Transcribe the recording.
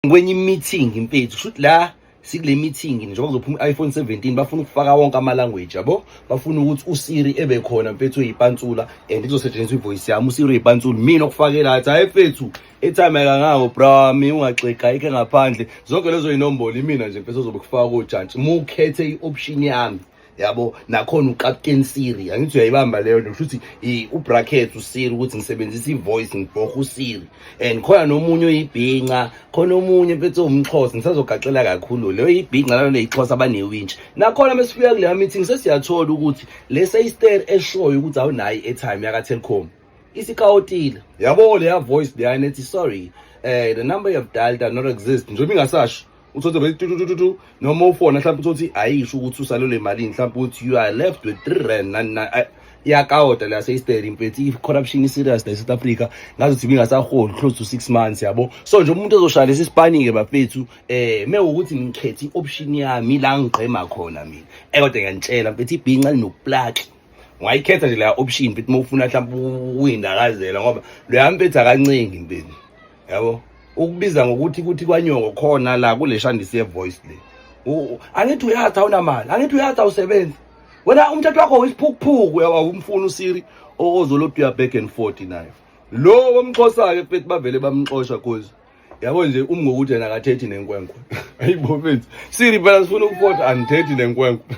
Kwenye meeting mfethu, kushuthi la sikule meeting njengoba kuzophuma i-iPhone 17, bafuna ukufaka wonke ama-language yabo, bafuna ukuthi uSiri ebe khona mfethu oyipantsula and kuzosetshenziswa ivoice yami. USiri oyipantsula mina okufakela athi, "Hayi mfethu, airtime ayikangako bra, mi ungaxega, ayikho ngaphandle." Zonke lezo yinombolo imina nje mfethu ozobe kufaka kojantshi uma ukhethe i-option yami yabo. Nakhona uCaptain Siri, angithi uyayibamba leyo nto, kusho ukuthi ubracket uSiri ukuthi ngisebenzisa ivoice, ngibhoha uSiri. And khona nomunye oyibhinca, khona omunye mfethu owumxhosa, ngisazogaxela kakhulu leyo ibhinca lalo leyixhosa abanewintshi. Nakhona mesifika kuleya meeting sesiyathola ukuthi le sister eshoyo ukuthi awunayo i-airtime yaka-Telkom isikawotile yabo, leya voice leyana ethi, "Sorry, the number you have dialed does not exist," njengoba ingasasho, uthothe bethi tu noma ufona mhlawumbe uthi ayisho ukuthi usalelwe malini, mhlawumbe uthi you are left with R3 nani na iyakawota la seyisteri mfethu. I-corruption i-serious la e-South Africa, ngazuthi ibingasaholi close to 6 months yabo. So nje umuntu ezoshaya lesi sipani-ke bafethu, mewukuthi ngikhethe i-option yami la ngigqema khona mina, kodwa ngiyanitshela mfethu, ibhinca linokuplaki, ungayikhetha nje leya option mfethu uma ufuna mhlawumbe uyindakazela, ngoba loya mfethu akancengi mfethu yabo, ukubiza ngokuthi kuthi kwanyoko khona la kule shandisi ye-voice le. Angithi uyazi awunamali, angithi uyazi awusebenzi wena, umthetho wakho wisiphukuphuku yabo. Umfuna uSiri ozolodu uya back and forth nayo. Lo womxhosa-ke mfethu bavele bamxosha, cause yabo nje ngokuthi yena akathethi nenkwenkwe. Ayibo mfethu, Siri phela sifuna ukufota, andithethi nenkwenkwe.